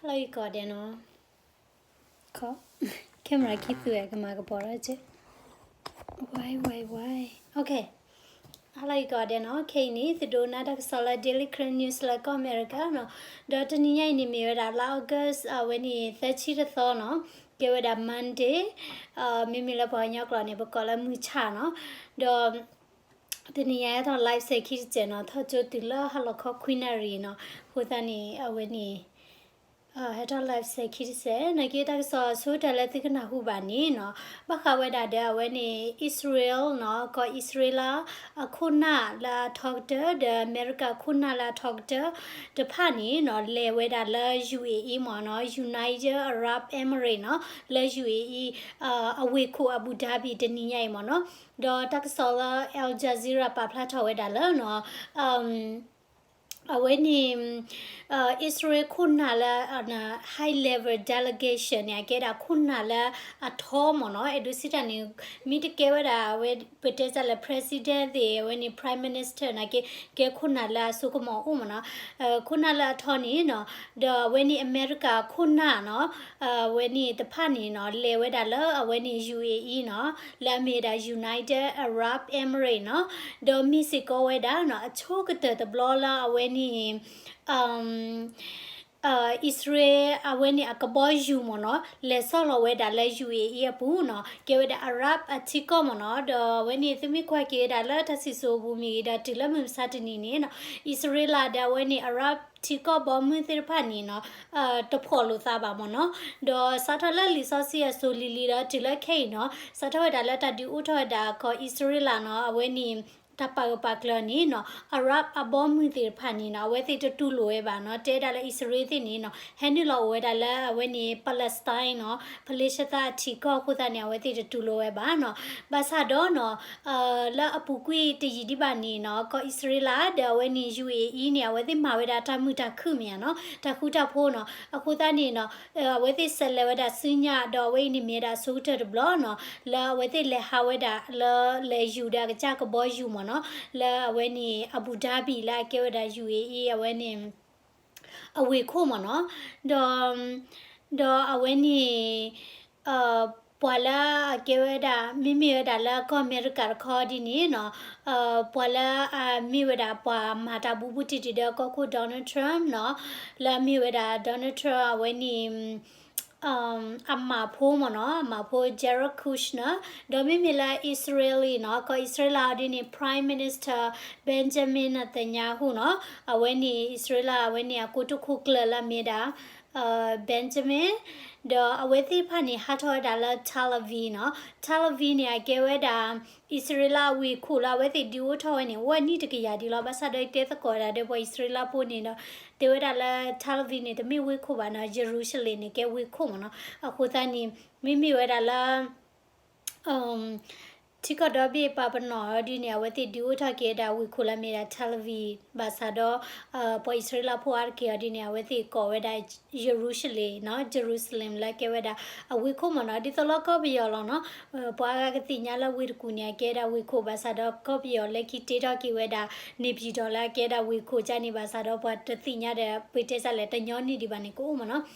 ဟါလၢအဂ့ၤကိးဂၤဒဲးနီၤ, camera ခံသူဝဲ ကမၤကပီၤထီၣ်က့ၤ, ဝဲ ဝဲ ဝဲ okay. ဟါလၢအဂ့ၤကိးဂၤဒဲးနီၤ, ခဲအံၤန့ၣ် သုဒိးနၢ်တၢ်ကစီၣ်လၢ Daily Karen News လၢကီၢ်အမဲရကၤနီၤ, ဒီးတနံၤညါအံၤန့ၣ်မ့ၢ်ဝဲဒၣ်လါ August အဝဲန့ၣ် သၢဆံတသီနီၤ, ကဲဝဲဒၣ် Monday, မ့မ့ၢ်လၢပှၤကညီကျိာ်န့ၣ် ပကိးလၢမုၢ်ဆၣ်နီၤ, ဒီး တနံၤညါဟဲထီၣ် live စဲၤခံတစဲးနီၤ, ထီၣ်ကၠိတုၤလၢဟါလီၤခီခွံနၣ်ရံၣ်နီၤ, အဃိသတးန့ၣ် အဝဲန့ၣ် ဟဲထီၣ် live စဲၤခံတစဲး, နာ်က့တၢ်ကစီၣ်ဆိကတၢၢ်လၢသုကနၢ်ဟူဘၣ်န့ၣ်နီၤ, ဘၣ်ဃးဝဲဒၣ်ဒီးအဝဲန့ၣ် အံၣ်စရ့လးနီၤ, ကီၢ်အံၣ်စရ့လး အခိၣ်နၢ်လၢအထီကတၢၢ် ဒီးအမဲရကၤခိၣ်နၢ်လၢအထီကတၢၢ်တဖၣ်န့ၣ်နီၤ, လဲၤဝဲဒၣ်လၢ ယူၣ်အ့အံၣ် မ့ၢ်နီၤ, United Arab Emirates နီၤ, လၢ ယူၣ်အ့အံၣ် အဝ့ၢ်ခိၣ် Abu Dhabi တနံၤညါအံၤ မ့ၢ်နီၤ, ဒီးတၢ်ကစီၣ်လၢ Al Jazeera ပာ်ဖျါထီၣ်ဝဲဒၣ်လၢနီၤ အဝဲန့ၣ် အံၣ်စရ့လးခိၣ်နၢ်လၢ high level delegation န့ၣ် အကဲဒၣ်ခိၣ်နၢ်လၢအထီ မ့ၢ်နီၤ, အဲၣ်ဒိးစံးတၢ်န့ၣ် မ့ၢ်တကဲဝဲဒၣ်အဝဲ ပတဲစ့ၢ်လၢ president သ့ၣ် အဝဲန့ၣ် prime minister နာ်က့ ကဲခိၣ်နၢ်လၢအစိကမီၤအိၣ် မ့ၢ်နီၤ, ခိၣ်နၢ်လၢအထီန့ၣ်နီၤ, ဒီးအဝဲန့ၣ်အမဲရကၤခိၣ်နၢ်နီၤ, အဝဲန့ၣ်တဖၣ်န့ၣ်နီၤ လဲၤဝဲဒၣ်လၢအဝဲန့ၣ် ယူၣ်အ့အံၣ် နီၤ, လၢအမ့ၢ်ဝဲဒၣ် United Arab Emirates နီၤ, ဒီးမ့ၢ်စ့ၢ်ကီးဝဲဒၣ်နီၤ အဆိကတၢၢ်တဘျီလၢအဝဲန့ၣ် အံၣ်စရ့လးအဝဲန့ၣ်အကဘီယူၤ မ့ၢ်နီၤ လဲၤဆီၣ်လီၤဝဲဒၣ်လၢ ယူၣ်အ့အံၣ် အပူၤနီၤ, ကဲဝဲဒၣ် Arab အထံကီၢ် မ့ၢ်နီၤ, ဒီးအဝဲန့ၣ် သုမ့ၢ်ကွၢ်က့ၤဝဲဒၣ်လၢတၢ်စံၣ်စိၤပူၤမ့ၢ်ဂ့ၤ ဒီးတုၤလၢမုၢ်မဆါတနံၤန့ၣ်နီၤ အံၣ်စရ့လးဒီးအဝဲန့ၣ် Arab ထံကီၢ်ဘီမုၢ်သ့ၣ်တဖၣ်န့ၣ်နီၤ တဖှီၣ်လိာ်သးဘၣ် မ့ၢ်နီၤ, ဒီးစးထီၣ်လၢလံာ်စီဆှံအစိၤလံၤလံၤဒီးတုၤလၢခဲအံၤနီၤ စးထီၣ်ဝဲဒၣ်လၢတၢ်ဒုးအိၣ်ထီၣ်ဝဲဒၣ်ကီၢ်အံၣ်စရ့လးနီၤ အဝဲန့ၣ် တၢ်ပာ်ဂၢၢ်ပာ်ကျၢၤန့ၣ်နီၤ Arab အဘီမုၢ်သ့ၣ်တဖၣ်န့ၣ်နီၤ အဝဲသ့ၣ်တတူၢ်လိာ်ဝဲဘၣ်နီၤ, တဲဒၣ်လၢအံၣ်စရ့လးသ့ၣ်န့ၣ်နီၤ ဟဲနုာ်လီၤအိၣ်ဝဲဒၣ်လၢအဝဲန့ၣ် Palestine နီၤ ဖလ့ၡသးအထံကီၢ်အဃိသတးန့ၣ် အဝဲသ့ၣ်တတူၢ်လိာ်ဝဲဘၣ်နီၤ, ဘၣ်ဆၣ်ဒီးနီၤ လၢအပူၤကွံာ်တယံာ်ဒံးဘၣ်န့ၣ်နီၤ ကီၢ်အံၣ်စရ့လးဒီးအဝဲန့ၣ် ယူၣ်အ့အံၣ် န့ၣ် အဝဲသ့ၣ်မၤဝဲဒၣ်တၢ်မုာ်တၢ်ခုၣ်မ့ၢ်ဧါနီၤ တၢ်ဃူတၢ်ဖိးနီၤ, အဃိသတးန့ၣ်နီၤ အဝဲသ့ၣ်ဆဲးလဲၤဝဲဒၣ်ဆူညါ ဒီးအဝဲအံၤန့ၣ်မ့ၢ်ဝဲဒၣ်အဆိကတၢၢ်တဘျီနီၤ လၢအဝဲသ့ၣ်လဲၤဟးဝဲဒၣ်လၢလဲၤယူၤဒီးအကစၢ်ကဘီယူၤ မ့ၢ်နီၤ လၢအဝဲန့ၣ် Abu Dhabi လၢအကဲဝဲဒၣ် ယူၣ်အ့အံၣ် အဝဲန့ၣ် အဝ့ၢ်ခိၣ် မ့ၢ်နီၤ, ဒီး ဒီးအဝဲန့ၣ် ပှၤလၢအကဲဝဲဒၣ် မ့မ့ၢ်ဝဲဒၣ်လၢကီၢ်အမဲရကၤတခီဒ်န့ၣ်နီၤ ပှၤလၢအမ့ၢ်ဝဲဒၣ်ပှၤမၤတၢ်ဘူးဘူးတံၢ်တံၢ်ဒီးကီၢ်ခိၣ် Donald Trump နီၤ, လၢအမ့ၢ်ဝဲဒၣ် Donald Trump အဝဲန့ၣ် အမၢ်ဖိ မ့ၢ်နီၤ အမၢ်ဖိ Jared Kushner ဒီးမ့မ့ၢ်လၢ အံၣ်စရ့လး နီၤ ကီၢ်အံၣ်စရ့လးအီၤဒ်န့ၣ် Prime Minister Benjamin Netanyahu နီၤ, အဝဲန့ၣ် အံၣ်စရ့လး အဝဲန့ၣ်အကိတိာ်ခိၣ်ကျၢၢ်လၢအမ့ၢ်ဒၣ် Benjamin ဒီးအဝဲသ့ၣ်တဖၣ်န့ၣ် ဟးထီၣ်ဝဲဒၣ်လၢ Tel Aviv နီၤ, Tel Aviv န့ၣ် အကဲဝဲဒၣ် အံၣ်စရ့လးအဝ့ၢ်ခိၣ်လၢအဝဲသ့ၣ်ဒုးအိၣ်ထီၣ်ဝဲန့ၣ် အိၣ်ဝဲနံၣ်တကယၤဒံးလီၤ. ဘၣ်ဆၣ်ဒီးတဲသကိးဝဲဒၣ်ဒီးပှၤအံၣ်စရ့လးဖိန့ၣ်ဒီး တဲဝဲဒၣ်လၢ Tel Aviv န့ၣ် တမ့ၢ်ဝ့ၢ်ခိၣ်ဘၣ်နီၤ, ယရူၤၡလ့ၣ်န့ၣ် ကဲဝ့ၢ်ခိၣ် မ့ၢ်နီၤ, အဃိသတးန့ၣ် မ့မ့ၢ်ဝဲဒၣ်လၢ ထံကီၢ်ဒီဘ့ၣ်ပာ်ပနီၣ်အီၤဒ်န့ၣ် အဝဲသ့ၣ်ဒုးအိၣ်ထီၣ်က့ၤဝဲဒၣ်ဝ့ၢ်ခိၣ်လၢအမ့ၢ်ဒၣ် Tel Aviv ဘၣ်ဆၣ်ဒီး ပှၤအံၣ်စရ့လးဖိအါတက့ၢ်အီၤဒ်န့ၣ် အဝဲသ့ၣ်ကိးဝဲဒၣ် ယရူၤၡလ့ၣ် နီၤ, Jerusalem လၢကဲဝဲဒၣ်အဝ့ၢ်ခိၣ် မ့ၢ်နီၤ, ဒ်သိးလၢကီၢ်ပယီၤလီၤနီၤ, ပှၤအါဂၤကသ့ၣ်ညါလၢဝ့ၢ်တကူၣ်န့ၣ် အကဲဒၣ်ဝ့ၢ်ခိၣ် ဘၣ်ဆၣ်ဒီးကီၢ်ပယီၤလၢခံတ့ထီၣ်က့ၤဝဲဒၣ် နေပြည်တော် လၢအကဲဒၣ်ဝ့ၢ်ခိၣ်ကန့ၣ် ဘၣ်ဆၣ်ဒီးပှၤတသ့ၣ်ညါဒီး ပတဲစ့ၢ်လဲၣ် တညီနုၢ်ဒံးဘၣ်န့ၣ်ကအိၣ် မ့ၢ်နီၤ.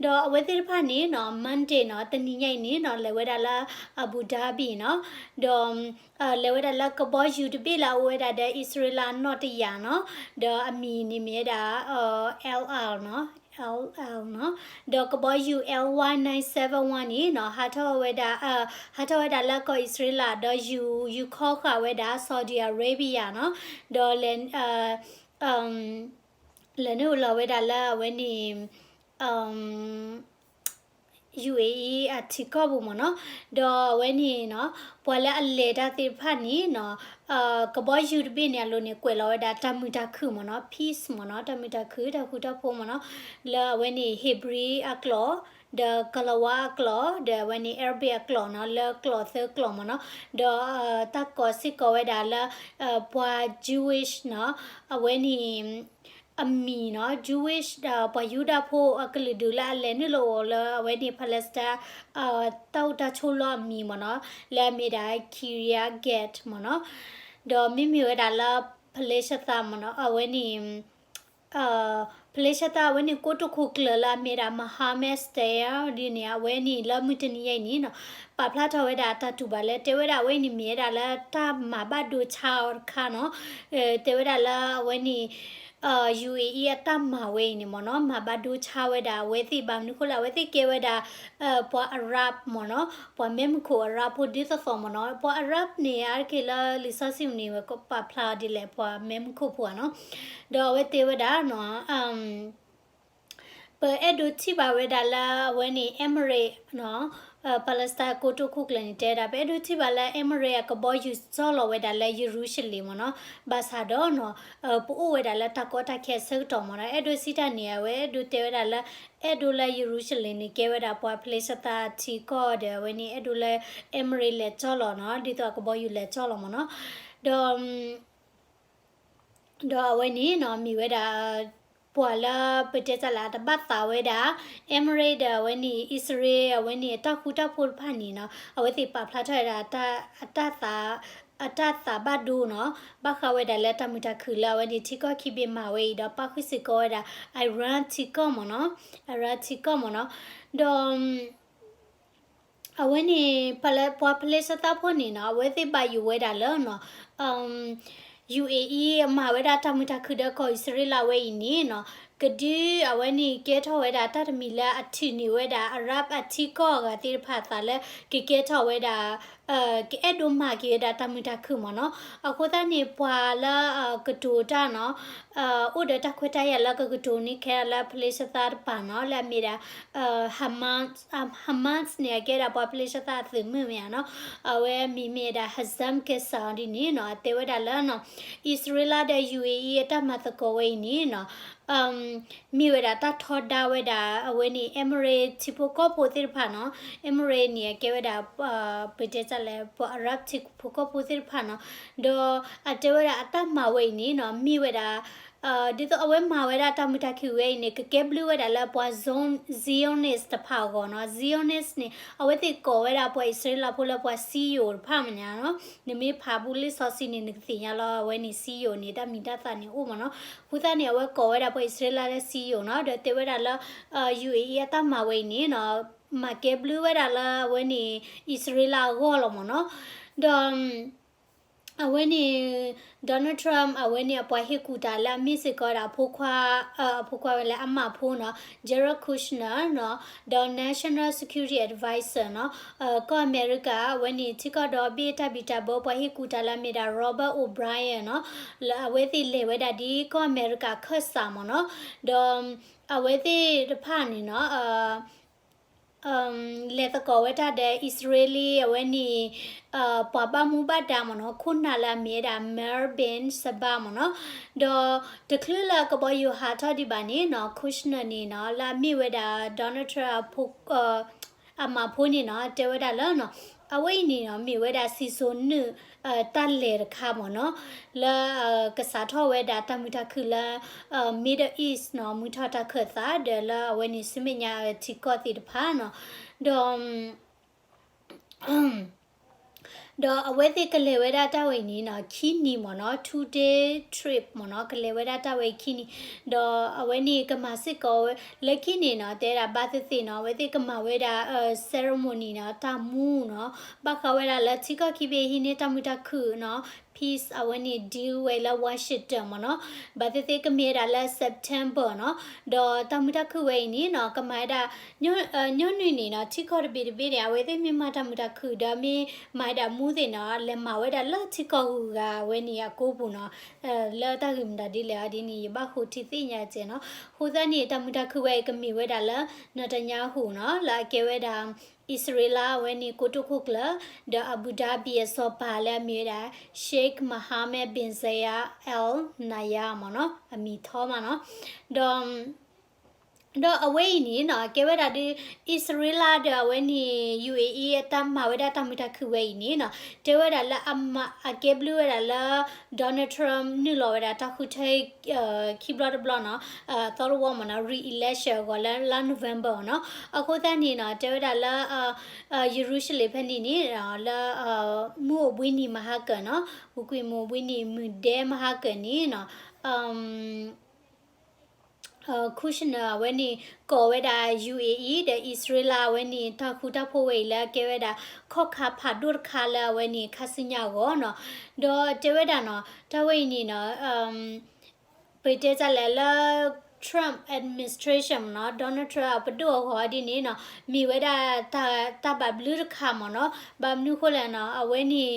ဒီးအဝဲသ့ၣ်တဖၣ်န့ၣ်နီၤ Monday နီၤ တနံၤညါအံၤန့ၣ်နီၤ လဲၤဝဲဒၣ်လၢ Abu Dhabi နီၤ, ဒီး လဲၤဝဲဒၣ်လၢကဘီယူၤတဘ့ၣ်လၢအအိၣ်ဝဲဒၣ်ဒီးအံၣ်စရ့လးအနီၣ်တယာ်နီၤ, ဒီးအမံၤန့ၣ်မ့ၢ်ဝဲဒၣ် El Al နီၤ, El Al နီၤ, ဒီးကဘီယူၤ L Y nine seven one န့ၣ်နီၤ ဟးထီၣ်ဝဲဒၣ် ဟးထီၣ်ဝဲဒၣ်လၢကီၢ်အံၣ်စရ့လး ဒီးယူၤ ယူၤခီဃာ်ဝဲဒၣ် Saudi Arabia နီၤ, ဒီးလဲၤ လဲၤနုာ်လီၤဝဲဒၣ်လၢအဝဲန့ၣ် ယူၣ်အ့အံၣ် အထံကီၢ်ပူၤ မ့ၢ်နီၤ, ဒီးအဝဲန့ၣ်နီၤ ပှၤလၢအလဲၤတၢ်သ့ၣ်တဖၣ်န့ၣ်နီၤ ကဘီယူၤတဘ့ၣ်န့ၣ်အလိၤန့ၣ် ကွဲးလီၤဝဲဒၣ်တၢ်မုာ်တၢ်ခုၣ် မ့ၢ်နီၤ, peace မ့ၢ်နီၤ, တၢ်မုာ်တၢ်ခုၣ် တၢ်ဃူတၢ်ဖိး မ့ၢ်နီၤ, လၢအဝဲန့ၣ် Hebrew အကျိာ် ဒီးကလၤဝါအကျိာ် ဒီးအဝဲန့ၣ် Arabic အကျိာ်နီၤ, လၢကျိာ်သၢကျိာ် မ့ၢ်နီၤ, ဒီးတၢ်ကိးစ့ၢ်ကီးဝဲဒၣ်လၢ ပှၤ Jewish နီၤ, အဝဲန့ၣ် အမံၤနီၤ, Jewish ပှၤယူဒၤဖိအကလုာ်ဒူၣ်လၢအလဲၤနုာ်လီၤအိၣ်လၢအဝဲန့ၣ် Palestine တၢ်အိၣ်တၢ်ဆိးလီၢ်အမံၤ မ့ၢ်နီၤ, လၢအမ့ၢ်ဒၣ် Kiryat Gat မ့ၢ်နီၤ, ဒီးမ့မ့ၢ်ဝဲဒၣ်လၢ ဖလ့ၡသး မ့ၢ်နီၤ, အဝဲန့ၣ် ဖလ့ၡသးအဝဲန့ၣ် ကိတိာ်ခိၣ်ကျၢၢ်လၢအမ့ၢ်ဒၣ် Mohammad Shtayyeh ဒ်န့ၣ် အဝဲန့ၣ်လၢမုၢ်တနံၤညါအံၤန့ၣ်နီၤ ပာ်ဖျါထီၣ်ဝဲဒၣ်အတၢ်တူၢ်ဘၣ်လၢ တဲဝဲဒၣ်အဝဲအံၤန့ၣ်မ့ၢ်ဝဲဒၣ်လၢတၢ်မၤဘၣ်ဒိဆါအီၤတခါနီၤ, တဲဝဲဒၣ်လၢအဝဲန့ၣ် ယူၣ်အ့ၣ်အံၤအတၢ်မၤဝဲအံၤန့ၣ်မ့ၢ်နီၤ မၤဘၣ်ဒိဆါဝဲဒၣ်အဝဲသ့ၣ် ဘၣ်မနုၤဃိလဲၣ် အဝဲသ့ၣ်ကဲဝဲဒၣ် ပှၤအရၣ်မ့ၢ်နီၤ ပှၤမဲာ်မုၢ်ခိၣ်အရၣ်ဖိဒ်သိးသိးမ့ၢ်နီၤ ပှၤအရၣ်န့ၣ် အါတက့ၢ်လၢလံာ်စီဆှံပူၤန့ၣ် ဝဲကပာ်ဖျါအီၤဒ်လဲၣ် ပှၤမဲာ်မုၢ်ခိၣ်ဖိဧါနီၤ, ဒီးအဝဲတဲဝဲဒၣ်နီၤ ပအဲၣ်ဒိးထံၣ်ဘၣ်ဝဲဒၣ်လၢအဝဲန့ၣ် Emirates နီၤ Palestine ကိတိာ်ခိၣ်ကျၢၢ်န့ၣ် တဲဝဲဒၣ် ပအဲၣ်ဒိးထံၣ်ဘၣ်လၢ Emirates အကဘီယူၤကၠီလီၤဝဲဒၣ်လၢယရူၤၡလ့ၣ်မ့ၢ်နီၤ, ဘၣ်ဆၣ်ဒီးနီၤ ပအိၣ်ဝဲဒၣ်လၢတၢ်ကီတၢ်ခဲအဆၢကတီၢ်မ့ၢ်နီၤ, အဲၣ်ဒိးစံးတၢ်န့ၣ် အဝဲအဲၣ်ဒိးတဲဝဲဒၣ်လၢ အဲၣ်ဒိးလၢယရူၤၡလ့ၣ်န့ၣ် ကဲဝဲဒၣ်ပှၤဖလ့ၡသးထံကီၢ်ဒီး အဝဲန့ၣ်အဲၣ်ဒိးလၢ Emirates လဲၤကၠီလီၤနီၤ, ဒ်သိးအကဘီယူၤလဲၤကၠီလီၤမ့ၢ်နီၤ, ဒီး ဒီးအဝဲန့ၣ်နီၤ မ့ၢ်ဝဲဒၣ် ပှၤလၢပတဲတၢ်လၢအတဘၣ်သးဝဲဒၣ် Emirates ဒီးအဝဲန့ၣ် အံၣ်စရ့လး အဝဲန့ၣ် အတၢ်ဃူတၢ်ဖိးတဖၣ်န့ၣ်နီၤ အဝဲသ့ၣ်ပာ်ဖျါထီၣ်ဝဲဒၣ် အတၢ်သး အတၢ်သးဘၣ်ဒိနီၤ ဘၣ်ဃးဝဲဒၣ်လၢတၢ်မုာ်တၢ်ခုၣ်လၢအဝဲန့ၣ် ထံကီၢ်ခံဘ့ၣ်မၤဝဲအံၤ ဒီးပၣ်ဃုာ်စ့ၢ်ကီးဝဲဒၣ် Iran ထံကီၢ်မ့ၢ်နီၤ, Iran ထံကီၢ်မ့ၢ်နီၤ, ဒီး အဝဲန့ၣ် ပှၤဖလ့ၡသးဖိန့ၣ်နီၤ အဝဲသ့ၣ်ဘၣ်ယိၣ်ဝဲဒၣ်လၢနီၤ ယူၣ်အ့ၣ်အံၤ မၤဝဲဒၣ်တၢ်မုာ်တၢ်ခုၣ်ဒီးကီၢ်အံၣ်စရ့လးဝဲအံၤန့ၣ်နီၤ ကဒုးအဝဲန့ၣ်ကဲထီၣ်ဝဲဒၣ်တၢ်တမံၤလၢအထုးန့ၢ်ဝဲဒၣ် အရၣ်အထံကီၢ်အဂၤသ့ၣ်တဖၣ်အသးလၢ ကကဲထီၣ်ဝဲဒၣ် ကအဲၣ်ဒိးမၤက့ၤဝဲဒၣ်တၢ်မုာ်တၢ်ခုၣ်မ့ၢ်နီၤ, အဃိသတးန့ၣ် ပှၤလၢကတိၤတၢ်နီၤ အိၣ်ဒီးတၢ်ခွဲးတၢ်ယာ်လၢကကတိၤန့ၢ်ခဲလၢာ်လၢဖလ့ၡသးတပၤနီၤ လၢအမ့ၢ်ဒၣ် Hamas Hamas န့ၣ် အကဲဒၣ်ပှၤဖလ့ၡသးအသုးမုၢ်မ့ၢ်ဧါနီၤ, အဝဲမံၤမ့ၢ်ဒၣ် Hassam Qasem ဒ်န့ၣ်နီၤ အတဲဝဲဒၣ်လၢနီၤ အံၣ်စရ့လးဒီး ယူၣ်အ့ၣ်အံၤ အတၢ်မၤသကိးဝဲအံၤန့ၣ်နီၤ မ့ၢ်ဝဲဒၣ်တၢ်ထီဒါဝဲဒၣ် အဝဲန့ၣ် Emirates ထံဖိကီၢ်ဖိသ့ၣ်တဖၣ်နီၤ, Emirates န့ၣ် အကဲဝဲဒၣ် ပတဲတၢ်လၢ ပှၤ Arab ထံဖိကီၢ်ဖိသ့ၣ်တဖၣ်နီၤ, ဒီးအတဲဝဲဒၣ်အတၢ်မၤဝဲအံၤန့ၣ်နီၤ မ့ၢ်ဝဲဒၣ် ဒ်သိးအဝဲမၤဝဲဒၣ်တၢ်မုာ်တၢ်ခုၣ်ဝဲအံၤန့ၣ် ကကဲဘျုးဝဲဒၣ်လၢပှၤ Zionist တဖၣ်အဂီၢ်နီၤ, Zionist န့ၣ် အဝဲသ့ၣ်ကိးဝဲဒၣ်ပှၤအံၣ်စရ့လးဖိလၢပှၤစံယိၣ်တဖၣ်မ့ၢ်ဧါနီၤ, နမ့ၢ်ဖးဘူးလံာ်စီဆှံန့ၣ် နကသ့ၣ်ညါလီၤ အဝဲန့ၣ်စံယိၣ်န့ၣ် တၢ်မံၤတၢ်သၣ်န့ၣ်အိၣ်မ့ၢ်နီၤ, အဃိသတးန့ၣ် အဝဲကိးဝဲဒၣ်ပှၤအံၣ်စရ့လးလၢစံယိၣ်နီၤ, ဒီးတဲဝဲဒၣ်လၢ ယူၣ်အ့ၣ်အံၤ အတၢ်မၤဝဲအံၤန့ၣ်နီၤ မၤကဲဘျုးဝဲဒၣ်လၢအဝဲန့ၣ် အံၣ်စရ့လးအဂီၢ်လီၤမ့ၢ်နီၤ, ဒီး အဝဲန့ၣ် Donald Trump အဝဲန့ၣ်အပှၤဟ့ၣ်ကူၣ်တၢ်လၢအမ့ၢ်စ့ၢ်ကီးဝဲဒၣ်အဖိခွါ, အဖိခွါဝဲလၢအမးဖိနီၤ Jared Kushner နီၤ, ဒီး National Security Advisor နီၤ, ကီၢ်အမဲရကၤ အဝဲန့ၣ်ထံကီၢ်ဒီဘ့ၣ်တၢ်ဘံၣ်တၢ်ဘၢပှၤဟ့ၣ်ကူၣ်တၢ်လၢအမ့ၢ်ဒၣ် Robert O'Brien နီၤ, လၢအဝဲသ့ၣ်လဲၤဝဲဒၣ်ဒ်ကီၢ်အမဲရကၤခၢၣ်စးမ့ၢ်နီၤ, ဒီး အဝဲသ့ၣ်တဖၣ်န့ၣ်နီၤ လဲၤသကိးဝဲတၢ်ဒီး အံၣ်စရ့လး အဝဲန့ၣ် ပှၤဘၣ်မူဘၣ်ဒါမ့ၢ်နီၤ ခိၣ်နၢ်လၢအမ့ၢ်ဝဲဒၣ် Maher bin Shabba မ့ၢ်နီၤ, ဒီးတချုးလၢကဘီယူၤဟးထီၣ်ဒံးဘၣ်န့ၣ်နီၤ Kushner န့ၣ်နီၤ လၢအမ့ၢ်ဝဲဒၣ် Donald Trump အဖိ အမးဖိန့ၣ်နီၤ တဲဝဲဒၣ်လၢနီၤ အဝဲအံၤန့ၣ်နီၤ မ့ၢ်ဝဲဒၣ်စံၣ်စိၤနုာ် တၢ်လဲၤတခါမ့ၢ်နီၤ လၢ ကစးထီၣ်ဝဲဒၣ်တၢ်မုာ်တၢ်ခုၣ်လၢ Middle East နီၤ မုၢ်ထီၣ်တၢ်ခၢၣ်သး ဒီးလၢအဝဲန့ၣ်ဆူမဲာ်ညါထံကီၢ်သ့ၣ်တဖၣ်နီၤ ဒီး ဒီးအဝဲသ့ၣ်ကလဲၤဝဲဒၣ်တၢ်ဝဲအံၤန့ၣ်နီၤ ခံနံၤမ့ၢ်နီၤ two day trip မ့ၢ်နီၤ ကလဲၤဝဲဒၣ်တၢ်ဝဲခံနံၤ ဒီးအဝဲန့ၣ်ကမၤစ့ၢ်ကီးဝဲ လၢခံန့ၣ်နီၤ တဲဒၣ်ဘၣ်သ့ၣ်သ့ၣ်နီၤ အဝဲသ့ၣ်ကမၤဝဲဒၣ် ceremony နီၤ တၢ်မူနီၤ ဘၣ်ဃးဝဲဒၣ်လၢထံကီၢ်ခံဘ့ၣ်ဟံးန့ၢ်တၢ်မုာ်တၢ်ခုၣ်နီၤ peace အဝဲန့ၣ် deal ဝဲလၢ Washington မ့ၢ်နီၤ ဘၣ်သ့ၣ်သ့ၣ်ကမ့ၢ်ဝဲဒၣ်လၢ September နီၤ ဒီးတၢ်မုာ်တၢ်ခုၣ်ဝဲအံၤန့ၣ်နီၤ ကမၤဝဲဒၣ် ညီနုၢ်န့ၣ်နီၤ ထံကီၢ်တဘ့ၣ်တဘ့ၣ်န့ၣ် အဝဲသ့ၣ်မ့ၢ်မၤတၢ်မုာ်တၢ်ခုၣ်ဒီးမ့ၢ်မၤဝဲဒၣ်မူသ့ၣ်နီၤ လဲၤမၤဝဲဒၣ်လၢထံကီၢ်ဂုၤဂၤဝဲန့ၣ်အကိပူၤနီၤ လၢတၢ်ဂ့ၢ်မတၤဒ်လဲၣ်အီၤဒ်န့ၣ် ယဘၣ်ဃိထံသ့ၣ်ညါကဲနီၤ အဃိသတးန့ၣ် တၢ်မုာ်တၢ်ခုၣ်ဝဲအံၤကမ့ၢ်ဝဲဒၣ်လၢ Netanyahu နီၤ လၢအကဲဝဲဒၣ် အံၣ်စရ့လးအဝဲန့ၣ်ကိတိာ်ခိၣ်ကျၢၢ် ဒီး Abu Dhabi အစီၤပၤလၢအမ့ၢ်ဝဲဒၣ် Sheikh Mohammed bin Zayed Al Nahyan မ့ၢ်နီၤ အမံၤထီမးနီၤ ဒီး ဒီးအဝဲအံၤန့ၣ်နီၤ ကဲဝဲဒၣ်ဒ် အံၣ်စရ့လးဒီးအဝဲန့ၣ် ယူၣ်အ့ၣ်အံၤ အတၢ်မၤဝဲဒၣ်တၢ်မုာ်တၢ်ခုၣ်ဝဲအံၤန့ၣ်နီၤ တဲဝဲဒၣ်လၢအကဲဘျုးဝဲဒၣ်လၢ Donald Trump နုာ်လီၤဝဲဒၣ်တၢ်ဃုထၢ ခံဘျီတဘျီနီၤ သီတဝီမ့ၢ်နီၤ re-election အဂီၢ်လၢလါ November နီၤ အဃိသတးန့ၣ်နီၤ တဲဝဲဒၣ်လၢ ယရူၤၡလ့ၣ်ဖဲန့ၣ်န့ၣ် လၢ မုၢ်အိၣ်ဘှံးနံၤမဟါကၢၢ်နီၤ ပူၤကွံာ်မုၢ်အိၣ်ဘှံးနံၤ မုၢ်ဒဲမဟါကၢၢ်န့ၣ်နီၤ Kushner အဝဲန့ၣ် ကိးဝဲဒၣ် ယူဢေအံၤ ဒီးအံၣ်စရ့လးအဝဲန့ၣ် တၢ်ဃူတၢ်ဖိးဝဲအံၤလၢအကဲဝဲဒၣ် ခီၣ်ခါဖးဒိၣ်တခါလၢအဝဲန့ၣ် ခါဆူညါအဂီၢ်နီၤ. ဒီးတဲဝဲဒၣ်နီၤ တၢ်ဝဲအံၤန့ၣ်နီၤ ပတဲတၢ်လဲၣ်လၢ Trump administration နီၤ Donald Trump အပဒိၣ်အဂီၢ်ဒ်န့ၣ်နီၤ မ့ၢ်ဝဲဒၣ် တၢ်ဘၣ်ဘျုးတခါမ့ၢ်နီၤ. ဘၣ်မနုၤဃိလဲၣ်နီၤ အဝဲန့ၣ်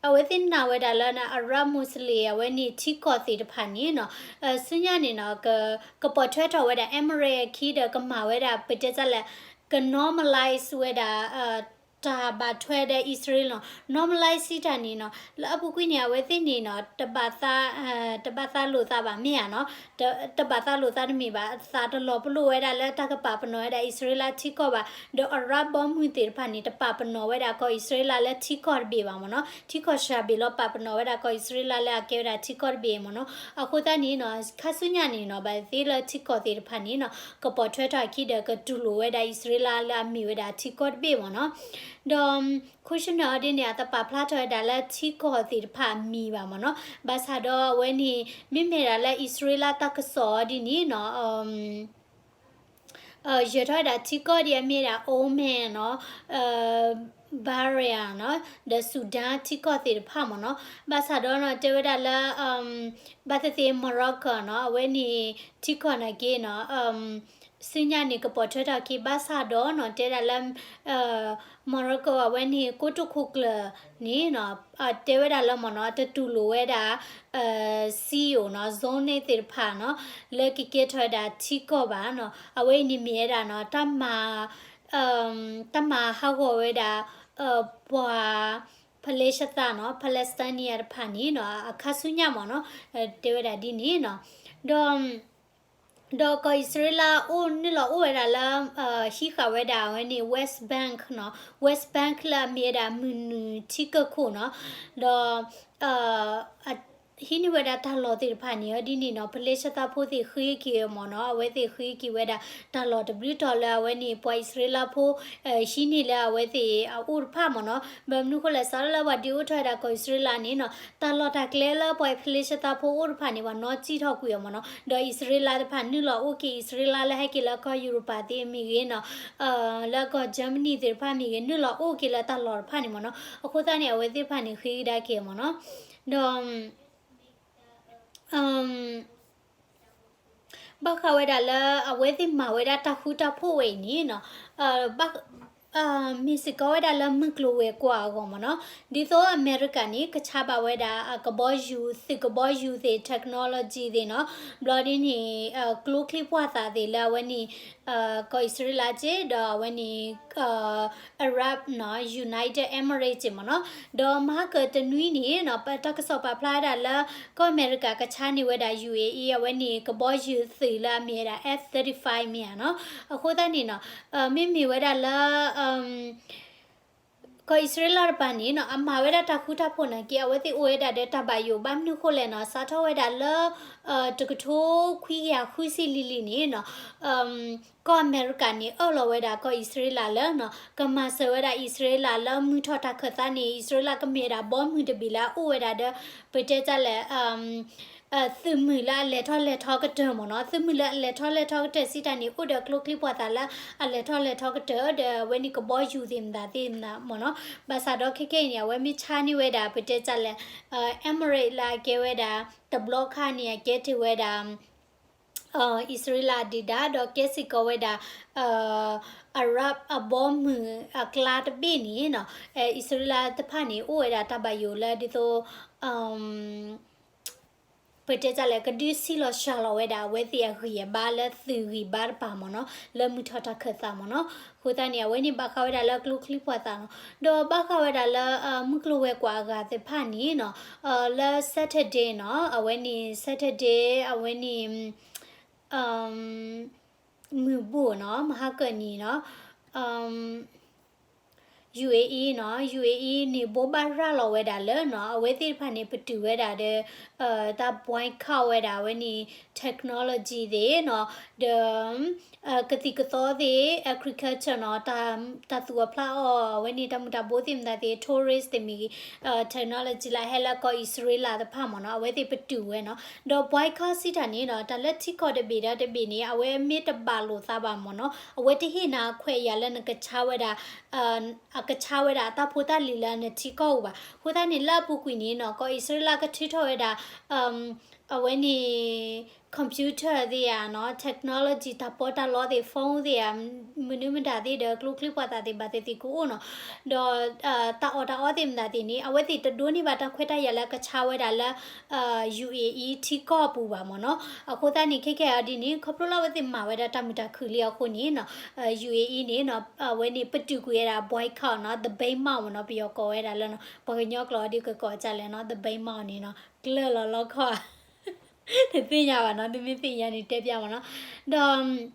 အဝဲသ့ၣ်နာ်ဝဲဒၣ်လၢ Arab Muslim အဝဲန့ၣ်ထံကီၢ်သ့ၣ်တဖၣ်န့ၣ်နီၤ ဆူညါန့ၣ်နီၤ ကပိာ်ထွဲထီၣ်ဝဲဒၣ် Emirates အခံဒီးကမၤဝဲဒၣ် ပတဲတၢ်လဲၣ် က normalize ဝဲဒၣ် တၢ်ဘၣ်ထွဲဒီးအံၣ်စရ့လးနီၤ normalize စံးတၢ်န့ၣ်နီၤ လၢအပူၤကွံာ်န့ၣ် အဝဲသ့ၣ်န့ၣ်နီၤ တဘၣ်သးလိာ်သးဘၣ်မ့ၢ်ဧါနီၤ တဘၣ်သးလိာ်သးတမ့ၢ်ဘၣ် သးတလီၤပလိာ်ဝဲဒၣ်လၢတၢ်ကပာ်ပနီၣ်ဝဲဒၣ်အံၣ်စရ့လးထံကီၢ်ဘၣ် ဒီး Arab ဘီမုၢ်သ့ၣ်တဖၣ်န့ၣ် တပာ်ပနီၣ်ဝဲဒၣ်ကီၢ်အံၣ်စရ့လးလၢထံကီၢ်တဘ့ၣ်ဘၣ်မ့ၢ်နီၤ ထံကီၢ်စှၤဘ့ၣ်လီၤ ပာ်ပနီၣ်ဝဲဒၣ်ကီၢ်အံၣ်စရ့လးလၢအကဲဝဲဒၣ်ထံကီၢ်တဘ့ၣ်မ့ၢ်နီၤ. အဃိသတးန့ၣ်နီၤ ခါဆူညါန့ၣ်နီၤ ဘၣ်သ့ၣ်လၢထံကီၢ်သ့ၣ်တဖၣ်န့ၣ်နီၤ ကပိာ်ထွဲထီၣ်အခံဒီးကတူၢ်လိာ်ဝဲဒၣ်အံၣ်စရ့လးလၢအမ့ၢ်ဝဲဒၣ်ထံကီၢ်တဘ့ၣ်မ့ၢ်နီၤ. ဒီး Kushner ဒ်န့ၣ် အတပာ်ဖျါထီၣ်ဝဲဒၣ်လၢထံကီၢ်သ့ၣ်တဖၣ်အမံၤဘၣ်မ့ၢ်နီၤ ဘၣ်ဆၣ်ဒီးအဝဲန့ၣ် မ့မ့ၢ်ဒၣ်လၢအံၣ်စရ့လးတၢ်ကစီၣ်ဒ်န့ၣ်နီၤ ယၢၤထီၣ်ဝဲဒၣ်ထံကီၢ်ဒ်အမ့ၢ်ဒၣ် Oman နီၤ Bahrain နီၤ ဒီး Sudan ထံကီၢ်သ့ၣ်တဖၣ်မ့ၢ်နီၤ ဘၣ်ဆၣ်ဒီးနီၤ တဲဝဲဒၣ်လၢ ဘၣ်သ့ၣ်သ့ၣ် Morocco နီၤ အဝဲန့ၣ်ထံကီၢ်နာ်က့နီၤ ဆူညါန့ၣ် ကပိာ်ထွဲထီၣ်အခံ ဘၣ်ဆၣ်ဒီးနီၤ တဲဒၣ်လၢ Morocco အဝဲန့ၣ် ကိတိာ်ခိၣ်ကျၢၢ်န့ၣ်နီၤ တဲဝဲဒၣ်လၢမ့ၢ်နီၤ တတူၢ်လိာ်ဝဲဒၣ် စံယိၣ်နီၤ zone သ့ၣ်တဖၣ်နီၤ လၢကကဲထီၣ်ဝဲဒၣ်ထံကီၢ်ဘၣ်နီၤ အဝဲအံၤန့ၣ်မ့ၢ်ဝဲဒၣ်နီၤ တၢ်မၤ တၢ်မၤဟးဂီၤဝဲဒၣ် ပှၤ Palestine နီၤ Palestinian တဖၣ်န့ၣ်နီၤ အခါဆူညါမ့ၢ်နီၤ တဲဝဲဒၣ်ဒ်န့ၣ်နီၤ ဒီး ဒီးကီၢ်အံၣ်စရ့လးအိၣ်နုာ်လီၤအိၣ်ဝဲဒၣ်လၢ ဟံးဃာ်ဝဲဒၣ်အဝဲန့ၣ် West Bank နီၤ West Bank လၢအမ့ၢ်ဝဲဒၣ်မုၢ်နုာ်ထံကၢၢ်ခိၣ်နီၤ ဒီး ဟံးန့ၢ်ဝဲဒၣ်တၢ်လီၢ်သ့ၣ်တဖၣ်န့ၣ် ဒ်န့ၣ်နီၤ Palestine ဖိသ့ၣ်ဃ့က့ၤမ့ၢ်နီၤ အဝဲသ့ၣ်ဃ့က့ၤဝဲဒၣ် တၢ်လီၢ်တဘျုးတီၤလၢအဝဲန့ၣ် ပှၤအံၣ်စရ့လးဖိ ဟံးန့ၢ်လၢအဝဲသ့ၣ်အအိၣ်တဖၣ်မ့ၢ်နီၤ ဘၣ်မနုၤဃိလဲၣ် စးထီၣ်လၢပှၤဒုးအိၣ်ထီၣ်ဝဲဒၣ်ကီၢ်အံၣ်စရ့လးန့ၣ်နီၤ တၢ်လီၢ်တၢ်ကျဲလၢပှၤ Palestine ဖိအိၣ်တဖၣ်န့ၣ် ပှၤနီၣ်စံၣ်ထီၣ်ကွံာ်အီၤမ့ၢ်နီၤ ဒီးအံၣ်စရ့လးတဖၣ်နုာ်လီၤအိၣ်က့ၤ အံၣ်စရ့လးလၢဟဲက့ၤလၢကီၢ်ယူရပၤသ့ၣ်မ့ၢ်ဂ့ၤနီၤ လၢကီၢ် Germany သ့ၣ်တဖၣ်မ့ၢ်ဂ့ၤ နုာ်လီၤအိၣ်က့ၤလၢတၢ်လီၢ်တဖၣ်န့ၣ်မ့ၢ်နီၤ အဃိသတးန့ၣ် အဝဲသ့ၣ်တဖၣ်န့ၣ် ဃ့ကဒါက့ၤမ့ၢ်နီၤ ဒီး ဘၣ်ဃးဝဲဒၣ်လၢအဝဲသ့ၣ်မၤဝဲဒၣ်တၢ်ဃူတၢ်ဖိးဝဲအံၤန့ၣ်နီၤ မ့ၢ်စ့ၢ်ကီးဝဲဒၣ်လၢမုၢ်ကျိၤဝဲၤကွာ်အဂီၢ်မ့ၢ်နီၤ ဒ်သိးအမဲရကၤန့ၣ် ကဆါဘၣ်ဝဲဒၣ်အကဘီယူၤ သုးကဘီယူၤသ့ၣ် technology သ့ၣ်နီၤ ဘျီဒ်န့ၣ် ကျိချံပှၢ်သးသ့ၣ်လၢအဝဲန့ၣ် ကီၢ်အံၣ်စရ့လးက့ ဒီးအဝဲန့ၣ် Arab နီၤ United Emirates က့မ့ၢ်နီၤ ဒီးမဟါကၢၢ်တနွံန့ၣ်နီၤ တၢ်ကစီၣ်ပာ်ဖျါဝဲဒၣ်လၢ ကီၢ်အမဲရကၤကဆါန့ၢ်ဝဲဒၣ် ယူဢေအံၤ အဝဲန့ၣ် ကဘီယူၤသုးလၢအမ့ၢ်ဝဲဒၣ် F thirty-five မ့ၢ်ဧါနီၤ အဃိသတးန့ၣ်နီၤ မ့မ့ၢ်ဝဲဒၣ်လၢ ကီၢ်အံၣ်စရ့လးတပၤန့ၣ်နီၤ အမၤဝဲဒၣ်တၢ်ဃူတၢ်ဖိးနာ်က့ အဝဲသ့ၣ်အိၣ်ဝဲဒၣ်ဒီးတၢ်ဘၣ်ယိၣ် ဘၣ်မနုၤဃိလဲၣ်နီၤ စးထီၣ်ဝဲဒၣ်လၢ တကထိခွံကယၤဃုဆံလံၤလံၤန့ၣ်နီၤ ကီၢ်အမဲရကၤန့ၣ် အၢၣ်လီၤဝဲဒၣ်ကီၢ်အံၣ်စရ့လးလၢနီၤ ကမၤစၢၤဝဲဒၣ်အံၣ်စရ့လးလၢမုၢ်ထီၣ်တၢ်ခၢၣ်သးန့ၣ် အံၣ်စရ့လးကမ့ၢ်ဝဲဒၣ်ဘီမုၢ်တဘ့ၣ်လၢအအိၣ်ဝဲဒၣ်ဒီး ပတဲတၢ်လဲၣ် သုးမုၢ်လၢအလဲၤထီၣ်လဲၤထီကတၢၢ်မ့ၢ်နီၤ သုးမုၢ်လၢအလဲၤထီၣ်လဲၤထီကတၢၢ်စံးတၢ်န့ၣ် အိၣ်ဒီးကျိချံပှၢ်သးလၢအလဲၤထီၣ်လဲၤထီကတၢၢ် ဒီးအဝဲန့ၣ်ကဘီယူၤသ့ၣ်မတၤသ့ၣ်မတၤမ့ၢ်နီၤ ဘၣ်ဆၣ်ဒီးခဲခဲအံၤန့ၣ် အဝဲမ့ၢ်ဆါန့ၢ်ဝဲဒၣ် ပတဲတၢ်လဲၣ် Emirates လၢအကဲဝဲဒၣ် တဘျီခါန့ၣ် အကဲထီၣ်ဝဲဒၣ် အံၣ်စရ့လးဒုၣ်ဒါ ဒီးကဲစ့ၢ်ကီးဝဲဒၣ် Arab အဘီမုၢ်အကျါတဘ့ၣ်န့ၣ်နီၤ အံၣ်စရ့လးတဖၣ်န့ၣ် အိၣ်ဝဲဒၣ်တၢ်ဘၣ်ယိၣ်လၢဒ်သိး ပတဲတၢ်လဲၣ် ကဒုးဆံးလီၤစှၤလီၤဝဲဒၣ် အဝဲသ့ၣ်အဂံၢ်အဘါလၢသုးဂံၢ်ဘါတပၤမ့ၢ်နီၤ လၢမုၢ်ထီၣ်တၢ်ခၢၣ်သးမ့ၢ်နီၤ အဃိသတးန့ၣ် အဝဲန့ၣ်ဘၣ်ဃးဝဲဒၣ်လၢကျိချံပှၢ်သးနီၤ ဒီးဘၣ်ဃးဝဲဒၣ်လၢ မုၢ်ကျိၤဝဲၤကွာ်အဂၤသ့ၣ်တဖၣ်န့ၣ်နီၤ လၢ Saturday နီၤ အဝဲန့ၣ် Saturday အဝဲန့ၣ် မုၢ်ဘိၣ်နီၤ မဟါကၢၣ်နံၤနီၤ အ UAE နီၤ, UAE န့ၣ် ဘိးဘၣ်ရၤလီၤဝဲဒၣ်လၢနီၤ အဝဲသ့ၣ်တဖၣ်န့ၣ် ပတုာ်ဝဲဒၣ်ဒီး တၢ် boycott ဝဲဒၣ်အဝဲန့ၣ် technology သ့ၣ်နီၤ, ဒီး ကသံၣ်ကသီသ့ၣ် agriculture နီၤ, တၢ်သူၣ်အီၣ်ဖျးအီၣ် အဝဲန့ၣ် တၢ်မုၢ်တၢ်ဘိသ့ၣ်မတၤသ့ၣ် tourist သ့ၣ်မ့ၢ်ဂ့ၤ technology လၢဟဲလၢကီၢ်အံၣ်စရ့လးတဖၣ်မ့ၢ်နီၤ, အဝဲသ့ၣ်ပတုာ်ဝဲနီၤ, ဒီး boycott စံးတၢ်န့ၣ်နီၤ တၢ်လၢထံကီၢ်တဘ့ၣ်ဒီးတဘ့ၣ်န့ၣ် အဝဲမ့ၢ်တဘၣ်လိာ်သးဘၣ်မ့ၢ်နီၤ, အဝဲတဟ့ၣ်နၤခွဲးယာ်လၢနကဆါဝဲဒၣ် အကဆါဝဲဒၣ်အတၢ်ဖိတၢ်လံၤလၢနထံကီၢ်ဧိၤဘၣ်. အဃိသတးန့ၣ် လၢအပူၤကွံာ်န့ၣ်နီၤ ကီၢ်အံၣ်စရ့လးကထုးထီၣ်ဝဲဒၣ် အဝဲန့ၣ် computer သ့ၣ်ဧါနီၤ, technology တၢ်ပီးတၢ်လီသ့ၣ် phone သ့ၣ်ဧါ, မနုၤမတၤသ့ၣ်ဒီး ကျိချံမျိာ်သၣ်သ့ၣ် ဘၣ်သ့ၣ်သ့ၣ်ကအိၣ်နီၤ, ဒီး တၢ်အီၣ်တၢ်အီသ့ၣ်မတၤသ့ၣ်န့ၣ် အဝဲသ့ၣ်တဒိးန့ၢ်ဘၣ်တၢ်ခွဲးတၢ်ယာ်လၢကဆါဝဲဒၣ်လၢ UAE ထံကီၢ်အပူၤဘၣ်မ့ၢ်နီၤ. အဃိသတးန့ၣ် ခဲကဲအီၤဒ်န့ၣ် ခီဖျိလၢအဝဲသ့ၣ်မၤဝဲဒၣ်တၢ်မုာ်တၢ်ခုၣ်လံအဃိန့ၣ်နီၤ UAE န့ၣ်နီၤ အဝဲန့ၣ်ပတုာ်ကွံာ်ဝဲဒၣ် boycott နီၤ, the ban မ့ၢ်နီၤ, ပယီၤကိးဝဲဒၣ်လၢနီၤ, ပှၤကညီကျိာ်ဒ်ကကိးဒ်လဲၣ်နီၤ, the ban မ့ၢ်န့ၣ်နီၤ, ကျၢၢ်လီၤလီခီဧါ တသ့ၣ်ညါဘၣ်နီၤ, တမ့ၢ်သ့ၣ်ညါန့ၣ်တဲပျၢ်မ့ၢ်နီၤ. ဒီး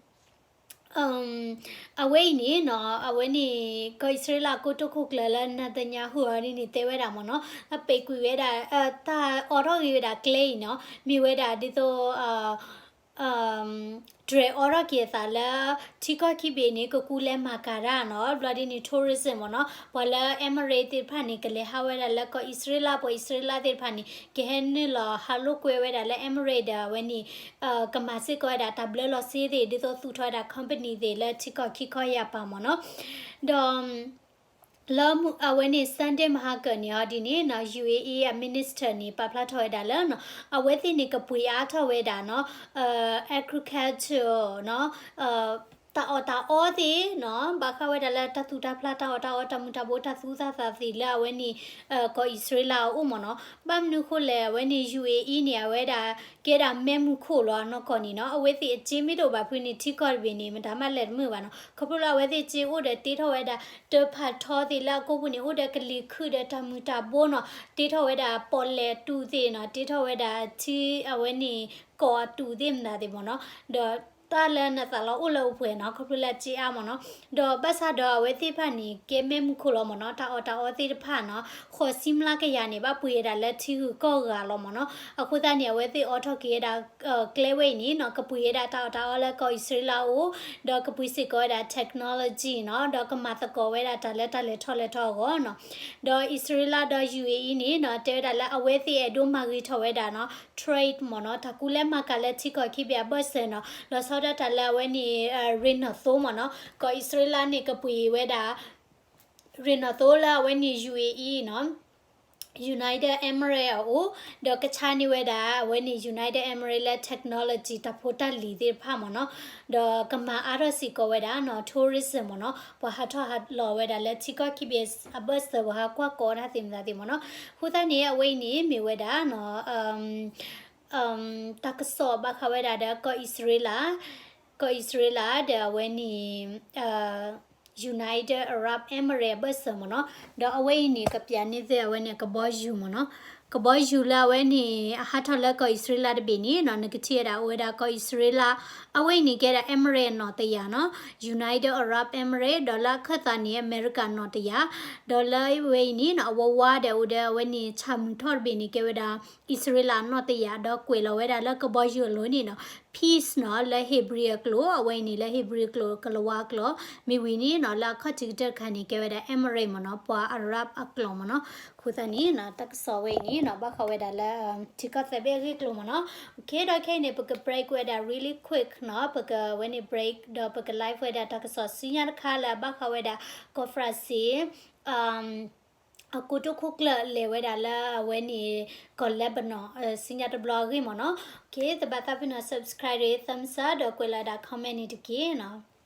အဝဲအံၤန့ၣ်နီၤ အဝဲန့ၣ် ကီၢ်အံၣ်စရ့လးကိတိာ်ခိၣ်ကျၢၢ်လၢ Netanyahu အီၤဒ်န့ၣ် တဲဝဲဒၣ်မ့ၢ်နီၤ, အပဲာ်ကွံာ်ဝဲဒၣ် တၢ်အိးထီၣ်က့ၤဝဲဒၣ်ကျဲအံၤနီၤ, မ့ၢ်ဝဲဒၣ်ဒ်သိး တြဲၤအိးထီၣ်က့ၤအသးလၢ ထံကီၢ်ခံဘ့ၣ်န့ၣ် ကကူလဲၤမၤကၤတၢ်နီၤ, ဘျီဒ်န့ၣ် tourism မ့ၢ်နီၤ, ပှၤလၢ Emirates သ့ၣ်တဖၣ်န့ၣ် ကလဲၤဟးဝဲဒၣ်လၢကီၢ်အံၣ်စရ့လး, ပှၤအံၣ်စရ့လးသ့ၣ်တဖၣ်န့ၣ် ကဟဲနုာ်လီၤဟးလိာ်ကွဲဝဲဒၣ်လၢ Emirates ဒီးအဝဲန့ၣ် ကမၤစ့ၢ်ကီးဝဲဒၣ်တၢ်ဘျၢလီၤစ့သ့ၣ် ဒ်သိးသူၣ်ထီၣ်ဝဲဒၣ် company သ့ၣ်လၢထံကီၢ်ခံခီယာ်ပၤမ့ၢ်နီၤ, ဒီး လၢအဝဲန့ၣ် Sunday မဟါကၢၢ်န့ၣ်အီၤဒ်န့ၣ်နီၤ UAE အ minister န့ၣ် ပာ်ဖျါထီၣ်ဝဲဒၣ်လၢနီၤ အဝဲသ့ၣ်န့ၣ် ကပှ့ၤအါထီၣ်ဝဲဒၣ်နီၤ agriculture နီၤ တၢ်အီၣ်တၢ်အီသ့ၣ်နီၤ ဘၣ်ဃးဝဲဒၣ်လၢတၢ်သူၣ်တၢ်ဖျးတၢ်အီၣ်တၢ်အီတၢ်မုာ်တၢ်ဘိတၢ်သူတၢ်သးသ့ၣ်လၢအဝဲန့ၣ် ကီၢ်အံၣ်စရ့လးအအိၣ်မ့ၢ်နီၤ, ဘၣ်မနုၤဃိလဲၣ် အဝဲန့ၣ် UAE န့ၣ် အဝဲဒၣ်ကဲဒၣ်မဲးမုၢ်ခိၣ်လီၤအနီၢ်ကီၢ်န့ၣ်နီၤ အဝဲသ့ၣ်အစ့မ့ၢ်တအိၣ်ဘၣ်ဖုန့ၣ် ထံကီၢ်တဘ့ၣ်န့ၣ် မတၤမးလဲၤတမုာ်ဘၣ်နီၤ, ခီဖျိလၢအဝဲသ့ၣ်စ့အိၣ်ဒီးတ့ထီၣ်ဝဲဒၣ် တၢ်ဖးထီသ့ၣ်လၢအကိာ်ပူၤန့ၣ် အိၣ်ဒီးကလံၤခုၣ်ဒီးတၢ်မုာ်တၢ်ဘိနီၤ, တ့ထီၣ်ဝဲဒၣ်ပီၣ်လဲၣ်အတူးသ့ၣ်နီၤ, တ့ထီၣ်ဝဲဒၣ်ထံအဝဲန့ၣ် ကီၢ်အတူးသ့ၣ်မတၤသ့ၣ်မ့ၢ်နီၤ, ဒီးတၢ်လၢနသးလီၤအိၣ်လၢအပှဲၤနီၤ ခီဖျိလၢအစ့အါမ့ၢ်နီၤ, ဒီးဘၣ်ဆၣ်ဒီးအဝဲသ့ၣ်တဖၣ်န့ၣ် ကဲမဲးမုၢ်ခိၣ်လီၤမ့ၢ်နီၤ, တၢ်အီၣ်တၢ်အီသ့ၣ်တဖၣ်နီၤ ဃိးဆံမျးကယၤန့ၣ် ဘၣ်ပှ့ၤဝဲဒၣ်လၢထံဂုၤကီၢ်ဂၤလီၤမ့ၢ်နီၤ, အဃိသတးန့ၣ် အဝဲသ့ၣ်အိးထီၣ်က့ၤဝဲဒၣ် ကျဲဝဲအံၤန့ၣ်နီၤ ကပှ့ၤဝဲဒၣ်တၢ်အီၣ်တၢ်အီလၢကီၢ်အံၣ်စရ့လးအအိၣ်, ဒီးကပှ့ၤစ့ၢ်ကီးဝဲဒၣ် technology နီၤ, ဒီးကမၤသကိးဝဲဒၣ်တၢ်လၢတၢ်လဲၤထီၣ်လဲၤထီအဂီၢ်နီၤ, ဒီးအံၣ်စရ့လးဒီး UAE န့ၣ်နီၤ တဲဝဲဒၣ်လၢအဝဲသ့ၣ်အဲၣ်ဒိးမၤဂ့ၤထီၣ်ဝဲဒၣ်နီၤ trade မ့ၢ်နီၤ, တၢ်ကူလဲၤမၤကၤလၢထံကီၢ်ခံဘ့ၣ်အဘၢၣ်စၢၤနီၤ, လီၤဆီဒၣ်တၢ်လၢအဝဲန့ၣ် ရ့ၣ်နီၣ်သိမ့ၢ်နီၤ, ကီၢ်အံၣ်စရ့လးန့ၣ် ကပှ့ၤဝဲဒၣ် ရ့ၣ်နီၣ်သိလၢအဝဲန့ၣ် UAE နီၤ United Emirates အအိၣ်, ဒီးကဆါန့ၢ်ဝဲဒၣ် အဝဲန့ၣ် United Emirates လၢ technology တၢ်ဖိတၢ်လံၤသ့ၣ်တဖၣ်မ့ၢ်နီၤ, ဒီးကမၤအါထီၣ်စ့ၢ်ကီးဝဲဒၣ်နီၤ tourism မ့ၢ်နီၤ, ပှၤဟးထီၣ်ဟးလီၤဝဲဒၣ်လၢထံကီၢ်ခံဘ့ၣ်အဘၢၣ်စၢၤ ပှၤဟးကွၢ်ကီးတၢ်သ့ၣ်မတၤသ့ၣ်မ့ၢ်နီၤ, အဃိသတးန့ၣ် အဝဲအံၤန့ၣ်မ့ၢ်ဝဲဒၣ်နီၤ တၢ်ကစီၣ်ဘၣ်ဃးဝဲဒၣ်ဒီးကီၢ်အံၣ်စရ့လး, ကီၢ်အံၣ်စရ့လးဒီးအဝဲန့ၣ် United Arab Emirates အဘၢၣ်စၢၤမ့ၢ်နီၤ, ဒီးအဝဲအံၤန့ၣ် ကပျးန့ၢ်သ့ၣ်အဝဲန့ၣ် ကဘီယူၤမ့ၢ်နီၤ, ကဘီယူၤလၢအဝဲန့ၣ် အဟးထီၣ်လၢကီၢ်အံၣ်စရ့လးတဘ့ၣ်န့ၣ်နီၤ နကထံၣ်ဝဲဒၣ်အိၣ်ဝဲဒၣ်ကီၢ်အံၣ်စရ့လး, အဝဲအံၤန့ၣ်ကဲဒၣ် Emirates နီၣ်တယာ်နီၤ, United Arab Emirates ဒီးလၢအခၢၣ်သးန့ၣ် အမဲရကၤနီၣ်တယာ်, ဒီးလၢအဝဲအံၤန့ၣ်နီၤ အဝဲဝါဒီးအိၣ်ဒီးအဝဲန့ၣ် ဆၣ်မုၢ်ထီၣ်တဘ့ၣ်န့ၣ် ကဲဝဲဒၣ် အံၣ်စရ့လးနီၣ်တယာ် ဒီးကွဲးလီၤဝဲဒၣ်လၢကဘီယူၤအလိၤန့ၣ်နီၤ peace နီၤ လၢ Hebrew အကျိာ်, အဝဲအံၤန့ၣ်လၢ Hebrew အကျိာ် ကလၤဝါကျိာ်, မ့ၢ်ဝံၤန့ၣ်နီၤ လၢအခီၣ်ထံးကတၢၢ်တခါန့ၣ် ကဲဝဲဒၣ် Emirates မ့ၢ်နီၤ, ပှၤ Arab အကျိာ်မ့ၢ်နီၤ, အဃိသတးန့ၣ်နီၤ တၢ်ကစီၣ်ဝဲအံၤန့ၣ်နီၤ ဘၣ်ဃးဝဲဒၣ်လၢ ထံကီၢ်သၢဘ့ၣ်အဂ့ၢ်အကျိၤမ့ၢ်နီၤ, ခဲဒီးခဲအံၤန့ၣ် ပက break ဝဲဒၣ် really quick နီၤ, ပကဝဲန့ၣ် break ဒီးပက live ဝဲဒၣ်တၢ်ကစီၣ်ဆူညါတခါလၢအဘၣ်ဃးဝဲဒၣ် ကီၢ် France အကိတိာ်ခိၣ်ကျၢၢ်လဲၤဝဲဒၣ်လၢအဝဲန့ၣ် ကီၢ် Lebanon ဆူညါတဘျီအဂ့ၢ်မ့ၢ်နီၤ, တဘၣ်သးပ့ၤနီၤ subscribe ဒီး thumbs up ဒီးကွဲးလီၤဒၣ် comment န့ၣ်တက့ၢ်နီၤ.